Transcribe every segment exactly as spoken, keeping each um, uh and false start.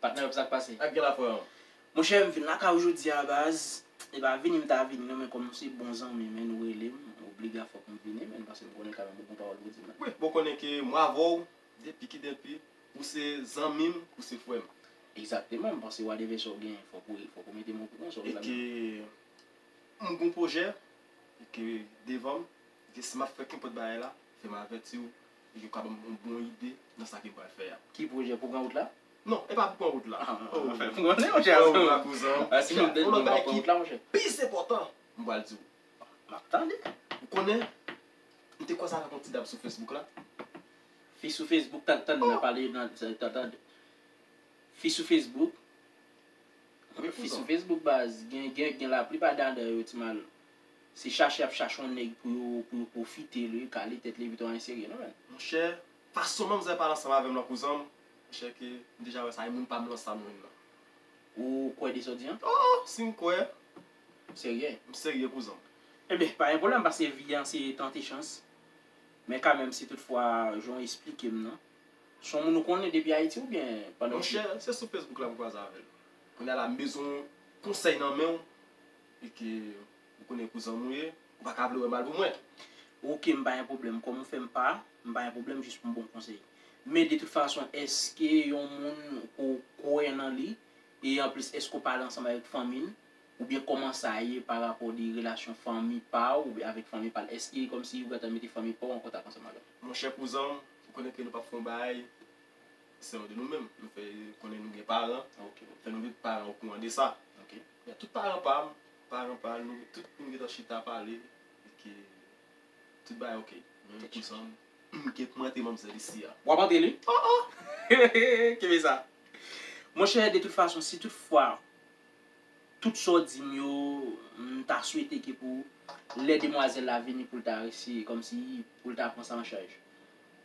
Patnè, sa k pase? Ak gen la, frè m. Monchè, m vin lakay ou jodi a, baz. E pa vini m ta vini, non, men kòm se bon zanmi m, men nou rele m, obliga fòk m vini, men paske m konnen kanmenm ou gon pawòl pou di m. Wi, bon, konnen ke mwen avè w, depi ki depi, ou se zanmi m, ou se frè m. Egzakteman, m panse whatever sa w gen, fòk ou, fòk ou mete m okouran sa w gen la. E ke m gon pwojè, e ke devan m, e ke si m ap fè kenpòt bagay la, fè m avèti w, e ke w ka ban m yon bon ide nan sa ke m pral fè a. Ki pwojè, pou gran wout la? Non, e pa pou gran wout la. Ah, oh, anfen, pou gran wout la, monchè. Pou gran wout la, kouzan. Ah, si nou te di nou pa pou gran wout la, monchè. Plis enpòtan, m pral di w. M ap tande. Ou konnen, m te kwaze avèk yon ti dam sou Facebook la. Fi sou Facebook, tann, tann, n ap pale nan, tann, tann. Fi sou Facebook. Wi, fi sou Facebook, baz. Gen, gen, gen laplipa dadan yo, ti mal. Se chache y ap chache yon nèg pou yo, pou yo pwofite li, kale tèt li, epi tou anyen serye, non, men. Monchè, fason manmzèl pale ansanm avè m nan, kouzan m, monchè, ke m deja wè sa, e moun pa m lan sa m jwenn nan. Ou kwè de sa w di an? Oh, si m kwè. Ou serye? M serye, kouzan m. Ebyen, pa gen pwoblèm, paske vi an se tante chans. Men kanmenm, si toutfwa, jan w esplike m nan, se yon moun ou konnen depi Ayiti oubyen pandan w... Monchè, se sou Facebook la m kwaze avè l. Kounye a la, m bezwen yon konsèy nan men w, e ke ou konnen kouzan m ou ye, ou pa ka vle wè mal pou mwen. Oke, m pa gen pwoblèm. Kòm ou fè m pa, m pa gen pwoblèm, jis pou m ba w konsèy. Men de tout fason, èske yon moun ou kwè nan li, e anplis, èske w pale ansanm avèk fanmi l? Oubyen kòman sa ye pa rapò de relasyon fanmi pa w oubyen avèk fanmi pa l? Èske kòmsi ou gentan mete fanmi pa w an kontak ansanm avè l? Monchè kouzan m, ou konnen ke nou p ap fè yon bagay san de nou menm. Nou fè konnen nou gen paran, fè nou met paran okouran de sa. Men tout paran pa m, paran pa l, nou tout nou gentan chita pale, e ke tout bagay oke. Men kouzan m, m gen pou m antre manmzèl isi a. W ap antre li? Oh, oh! Kenbe sa. Monchè, de tout fason, si tout fwa, tout sa w di m yo, m ta swete ke pou lè demwazèl la vini, pou l ta resi, kòmsi, pou l ta pran sa an chaj.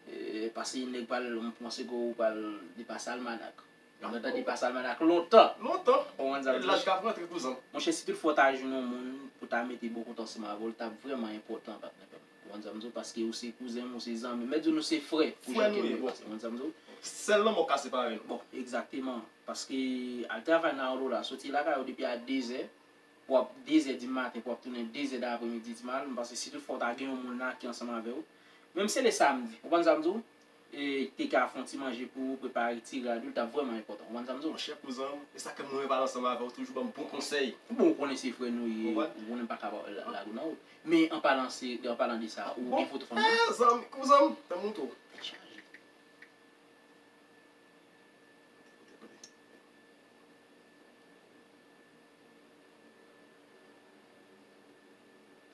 E, paske nèg pral, m panse ke ou pral depase almanak. Ou gentan depase almanak lontan. Lontan. Ou konprann sa m di? Laj ka rantre, kouzan m. Monchè, si tout fwa w ta jwenn yon moun pou ta mete bò kote ansanm avè w, l t ap vrèman enpòtan, patnè pa m. Ou konprann sa m di w? Paske ou se kouzen m, ou se zanmi m. Mèt di w nou se frè, pou jan ke nou ye pase. Ou konprann sa m di w? Sèl lanmò ka separe nou. Bon, egzakteman. Paske al travay nan Aurora, soti lakay ou depi a dezè, pou w ap dezè di maten, pou w ap tounen dezè dapremidi, di mal, m panse si tout fwa w ta gen yon moun la ki ansanm avè w, menm si se le samdi, ou konprann sa m di w? E te ka fè yon ti manje pou ou, prepare ti rad ou, l t ap vrèman enpòtan. Ou konprann sa m di w? Monchè kouzan m, e sa k fè mwen renmen pale ansanm avè w, toujou ban m bon konsèy. Bon, ou konnen se frè nou ye, ou konnen m pa ka lage w nan wout. Men an palan se, an palan de sa, ou gen foto fanmi an? Eh, zanmi, kouzan m, nan mouto. Tèt chaje.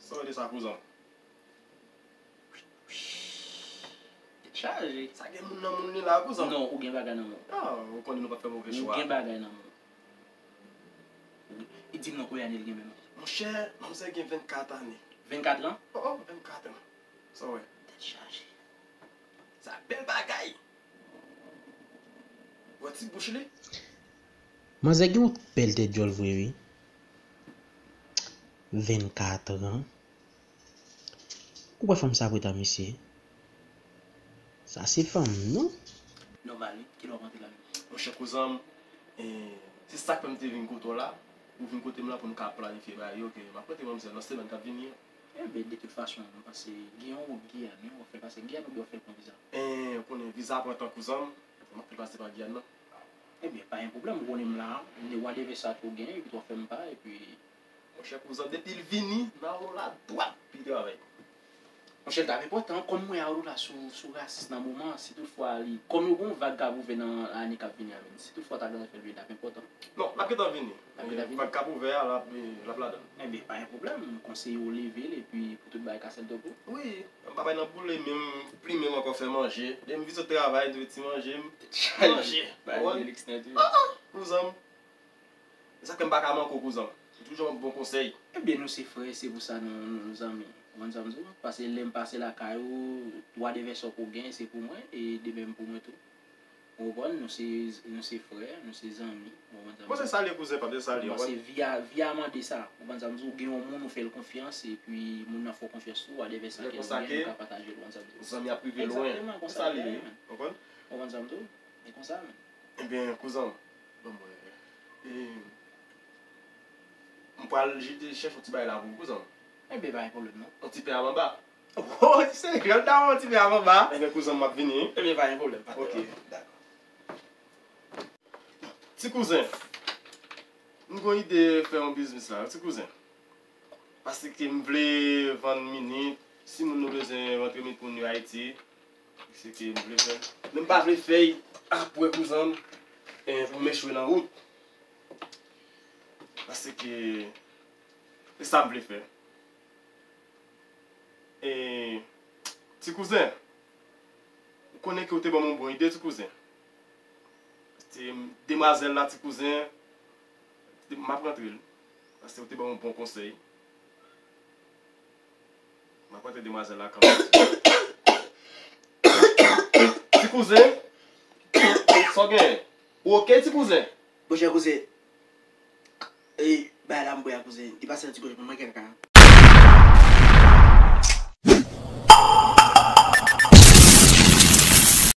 Sa w rele sa, kouzan m? Tèt chaje. Sa gen moun nan moun li la, kouzan m? Non, ou gen bagay nan men w. Ah, ou konnen nou p ap fè move chwa. Ou gen bagay nan men w. E di m non, konbyen ane l gen menm? Monchè, manmzèl gen vennkat ane. Vennkat an? Oh, oh, vennkat an. Sa w wè? Tèt chaje. Sa bèl bagay. Wè ti bouch li? Manzè gen yon bèl tèt djòl vre wi. Vennkat an. Ou wè fanm sa preta mesye? Sa se fanm non. Nòmal wi, kilè w ap antre la menm? Monchè kouzan m, e, se sa k fè m te vin kote w la. Ou vin kote m la pou nou ka planifye bagay yo, ke m ap rete manmzèl nan semèn k ap vini an. Enben, de tout fason, m panse gen yon wout Giyàn wi, w ap fè l pase Giyàn oubyen w ap fè l pran viza? En, ou konnen viza pran tan kouzan m, m ap fè l pase pa Giyàn nan. Enben, pa gen pwoblèm, ou konnen m la, m de whatever sa ke w gen, epi tou w ap fè m pa, epi... Monchè kouzan m, depi l vini, nan Aurora dwat pou l travay. Monchè, l t ap enpòtan, kòm mwen Aurora sou, sou rasis nan moman an, si tout fwa li, kòm yo gen yon vag k ap ouvè nan ane k ap vini a menm, si tout fwa w ta gentan fè l vini, l t ap enpòtan. Non, l ap gentan vini. L ap gentan vini? Vag k ap ouvè a, l ap, l ap ladan l. Enben, pa gen pwoblèm. M konseye w leve l epi pou tout bagay ka sèl topo. Wi, m pa bay nan boule, men m plimen m ankò fè manje. Depi m vin sot travay, m dwe ti manje, m manje. Bagay de liks nèt wi. Ah, ah, kouzan m. Se sa k fè m pa ka manke w, kouzan m. Ou toujou ban m bon konsèy. Ebyen, nou se frè, se pou sa nou, nou, nou zanmi. Ou konprann sa m di w? Paske lè m pase lakay ou, whatever sa w gen, se pou mwen, e de menm pou mwen tou. Ou konprann? Nou se, nou se frè, nou se zanmi. Ou konprann sa m di w? Bon, se salye kouzen pa m, se salye, ou konprann? Se vi a, vi a mande sa. Ou konprann sa m di w? Ou gen yon moun, ou fè l konfyans, epi moun nan fè w konfyans tou, whatever sa ke nou gen, nou ka pataje l, ou konprann sa m di w? Zanmi ap rive lwen. Egzakteman, konsa li ye, ou konprann? Ou konprann sa m di w? E konsa menm. Ebyen, kouzen m, Bon, mwen, e, m pral jete chèche yon ti bagay la pou ou, kouzen m. Ebyen, pa gen pwoblèm non. Yon ti pen a manba. Oh, se jèn ta yon ti pen a manba. Ebyen, kouzen m, m ap vini. Ebyen, pa gen pwoblèm, patnè. Ok. Dakò. Ti kouzen, m gon ide fè yon biznis la, ti kouzen. Paske m vle vann minit, si moun yo bezwen rantre minit pou moun yo Ayiti, se ke m vle fè l. Men m pa vle fè l apre kouzen m, e, pou m echwe nan wout. Paske se sa m vle fè. E, ti kouzen, ou konnen ke w te ban m yon bon ide, ti kouzen. Se demwazèl la, ti kouzen, m ap rantre l. Paske w te ban m yon bon konsèy. M ap rantre demwazèl la kanmenm. Ti kouzen, sa w genyen? Ou oke, ti kouzen? Monchè kouzen, e, bagay la m bwè a kouzen, li pase nan ti gòj mwen, mwen gen kaka.